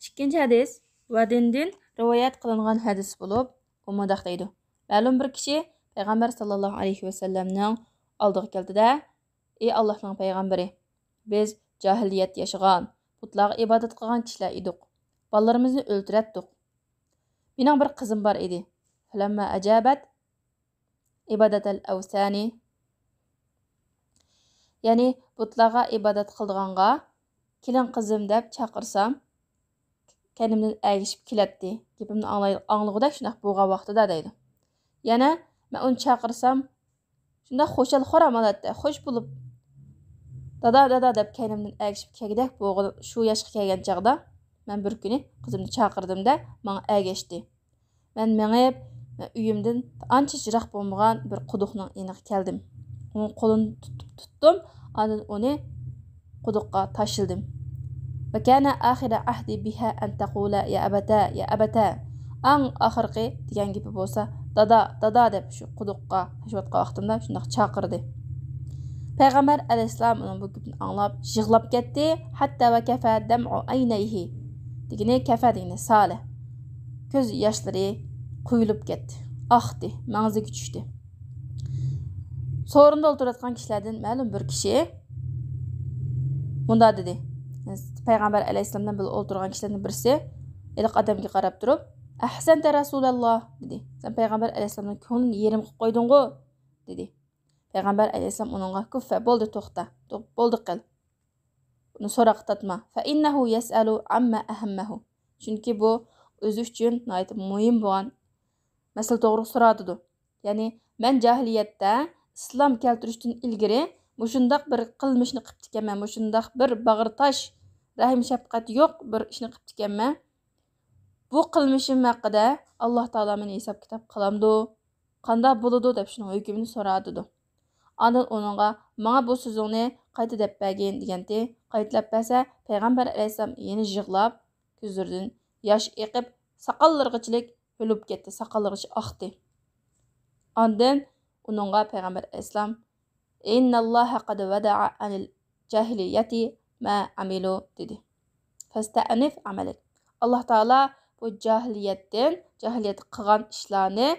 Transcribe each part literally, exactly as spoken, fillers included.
ئىككىنچى ھەدىس ۋەدىندىن رىۋايەت قىلىنغان ھەدىس بولۇپ، ئۇ مۇنداق دەيدۇ: مەلۇم بىر كىشى پەيغەمبەر ساللاللاھۇ ئەلەيھى ۋەسەللەمنىڭ ئالدىغا كەلدى-دە، ئى ئاللاھنىڭ پەيغەمبىرى، بىز جاھىلىيەت ياشىغان، بۇتلارغا ئىبادەت قىلغان كىشىلەر ئىدۇق. بالىلىرىمىزنى ئۆلتۈرەتتۇق. مېنىڭ بىر قىزىم بار ئىدى. فلما ئەجابەت ئىبادەتەل ئەۋسانى، يەنى بۇتلارغا ئىبادەت قىلىدىغانغا كېلىن قىزىم دەپ چاقىرسام، كەينىمدىن ئەگىشىپ كېلەتتى. گېپىمنى ئاڭلاي-، ئاڭلىغۇدەك شۇنداق بولغان ۋاقتىدا دەيدۇ. يەنە مەن ئۇنى چاقىرسام، شۇنداق خۇشال-خۇرام ھالەتتە، خۇش بولۇپ، «دادا، دادا» دەپ كەينىمدىن ئەگىشىپ كەلگۈدەك بولغان شۇ ياشقا كەلگەن چاغدا، مەن بىر كۈنى قىزىمنى چاقىردىم-دە، ماڭا ئەگەشتى. مەن مېڭىپ، مەن ئۆيۈمدىن ئانچە يىراق بولمىغان بىر قۇدۇقنىڭ يېنىغا كەلدىم. ئۇنىڭ قولىنى تۇتۇپ تۇتتۇم، ئاندىن ئۇنى قۇدۇققا تاشلىدىم. وكان آخر عهدي بها أن تقول يا أبتاه، يا أبتاه. ئەڭ ئاخىرقى دېگەن گېپى بولسا، «دادا، دادا» دەپ شۇ قۇدۇققا تاشلىۋاتقان ۋاقتىمدا شۇنداق چاقىردى. پەيغەمبەر ئەلەيھىسسالام ئۇنىڭ بۇ گېپىنى ئاڭلاپ يىغلاپ كەتتى. حتى وكفى دمع عينيه، دېگىنى كەفە دېگىنى سالە. كۆز ياشلىرى قۇيۇلۇپ كەتتى، ئاقتى، مەڭزىگە چۈشتى. سورۇندا ئولتۇرۇۋاتقان كىشىلەردىن مەلۇم بىر كىشى مۇنداق دېدى. پەيغەمبەر ئەلەيھىسسالام بىلەن بىللە ئولتۇرغان كىشىلەردىن بىرسى ھېلىقى ئادەمگە قاراپ تۇرۇپ، «أحسنت رسول الله» دېدى. «سەن پەيغەمبەر ئەلەيھىسسالامنىڭ كۆڭلىنى يېرىم قىلىپ قويدۇڭغۇ؟» دېدى. پەيغەمبەر ئەلەيھىسسالام ئۇنىڭغا، «كف، بولدى، توختا، تو-، بولدى قىل. بۇنى سوراققا تارتما. فإنه يسأل عما أهمه.» چۈنكى بۇ ئۆزى ئۈچۈن ناھايىتى مۇھىم بولغان مەسىلە توغرۇلۇق سوراۋاتىدۇ. يەنى، مەن جاھىلىيەتتە ئىسلام كەلتۈرۈشتىن ئىلگىرى مۇشۇنداق بىر قىلمىشنى قىپتىكەنمەن، مۇشۇنداق بىر باغرى تاش، رەھىم شەپقەت يوق بىر ئىشنى قىپتىكەنمەن. بۇ قىلمىشىم ھەققىدە ئاللا تائالا مېنى ھېساب كىتاب قىلامدۇ؟ قانداق بولىدۇ دەپ شۇنىڭ ھۆكمىنى سوراۋاتىدۇ. ئاندىن ئۇنىڭغا، ماڭا بۇ سۆزۈڭنى قايتا دەپ بەرگىن دېگەنتى. قايتىلاپ بەرسە، پەيغەمبەر ئەلەيھىسسالام يەنە يىغلاپ، كۆزلىرىدىن ياش ئېقىپ، ساقاللىرىغىچىلىك ھۆلۈپ كەتتى، ساقاللىرىغىچە ئاقتى. ئاندىن ئۇنىڭغا پەيغەمبەر ئەلەيھىسسالام، إن الله قد وضع عن الجاهلية ما عملوا دېدى. فاستأنف عملك. ئاللا تائالا بۇ جاھىلىيەتتىن، جاھىلىيەتتە قىلغان ئىشلارنى،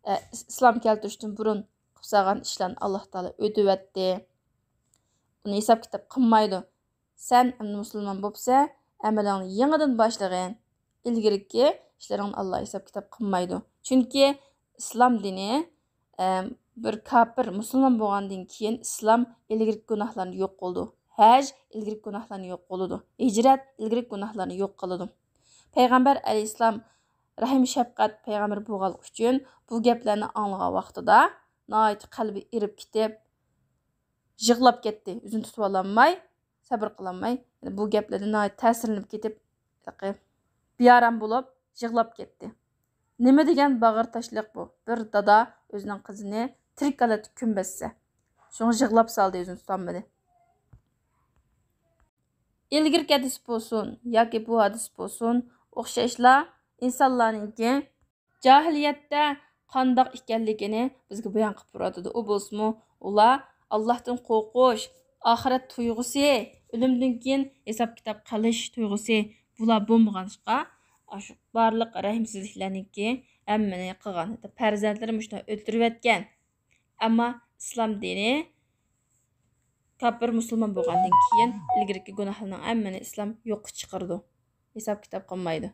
ئە، ئىس-، ئىسلام كەلتۈرۈشتىن بۇرۇن قىلىپ سالغان ئىشلارنى ئاللا تائالا ئۆتۈۋەتتى. ئۇنى ھېساب كىتاب قىلمايدۇ. سەن ئەمدى مۇسۇلمان بوپسەن، ئەمىلىڭنى يېڭىدىن باشلىغىن. ئىلگىرىكى ئىشلىرىڭنى ئاللا ھېساب كىتاب قىلمايدۇ. چۈنكى ئىسلام دىنى، ئەم، بىر كاپىر مۇسۇلمان بولغاندىن كېيىن ئىسلام ئىلگىرىكى گۇناھلارنى يوق قىلىدۇ. ھەج ئىلگىرىكى گۇناھلارنى يوق قىلىدۇ. ھىجرەت ئىلگىرىكى گۇناھلارنى يوق قىلىدۇ. پەيغەمبەر ئەلەيھىسسالام رەھىم شەپقەت پەيغەمبىر بولغانلىقى ئۈچۈن بۇ گەپلەرنى ئاڭلىغان ۋاقتىدا ناھايىتى قەلبى ئېرىپ كېتىپ، يىغلاپ كەتتى. ئۆزىنى تۇتۇۋالالماي، سەۋر قىلالماي، يەنە بۇ گەپلەردىن ناھايىتى تەسىرلىنىپ كېتىپ، بىئارام بولۇپ يىغلاپ كەتتى. نېمە دېگەن باغرى تاشلىق بۇ؟ بىر دادا ئۆزىنىڭ قىزىنى تىرىك ھالەتتە كۆمۈۋەتسە. شۇڭا يىغلاپ سالدى، ئۆزىنى تۇتالمىدى. ئىلگىرىكى ھەدىس بولسۇن ياكى بۇ ھەدىس بولسۇن، ئوخشاشلا ئىنسانلارنىڭكى جاھىلىيەتتە قانداق ئىكەنلىكىنى بىزگە بايان قىلىپ بېرىۋاتىدۇ. ئۇ بولسىمۇ، ئۇلار ئاللاھتىن قورقۇش، ئاخىرەت تۇيغۇسى، ئۆلۈمدىن كېيىن ھېساب كىتاب قىلىش تۇيغۇسى بۇلار بولمىغاچقا، ئاشۇ بارلىق رەھىمسىزلىكلەرنىڭكى ھەممىنى قىلغان. ھەتتا پەرزەنتلىرى مۇشۇنداق ئۆلتۈرۈۋەتكەن. ئەمما ئىسلام دىنى كاپىر مۇسۇلمان بولغاندىن كېيىن ئىلگىرىكى گۇناھلارنىڭ ھەممىنى ئىسلام يوققا چىقىرىدۇ. ھېساب كىتاب قىلمايدۇ.